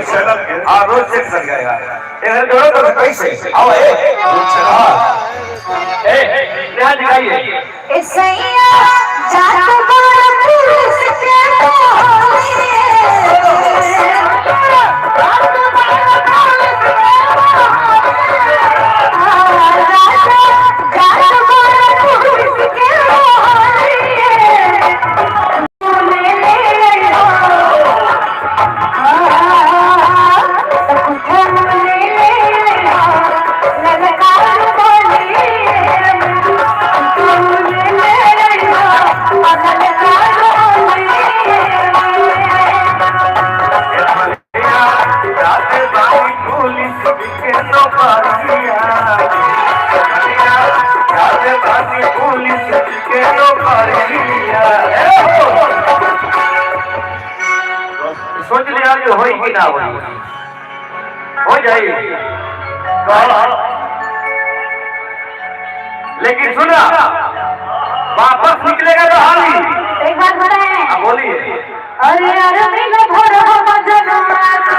रोज channel के। हाँ, रोज cheque कर जाएगा। इधर करो तो कैसे आओ ए। रोज चैनल। ए, यहाँ दिखाइए। ए सैया, जात बार पुलिस के जाते बाई पुलिस के नौकरिया, जाते बाई पुलिस के नौकरिया। सोच लिया जो होई कि ना होई, हो जाई। लेकिन सुना, वापस निकलेगा तो हाली। एक बात बताएं? हाँ, बोलिए। अरे अरे, मिलो भोर हो मजनुआ।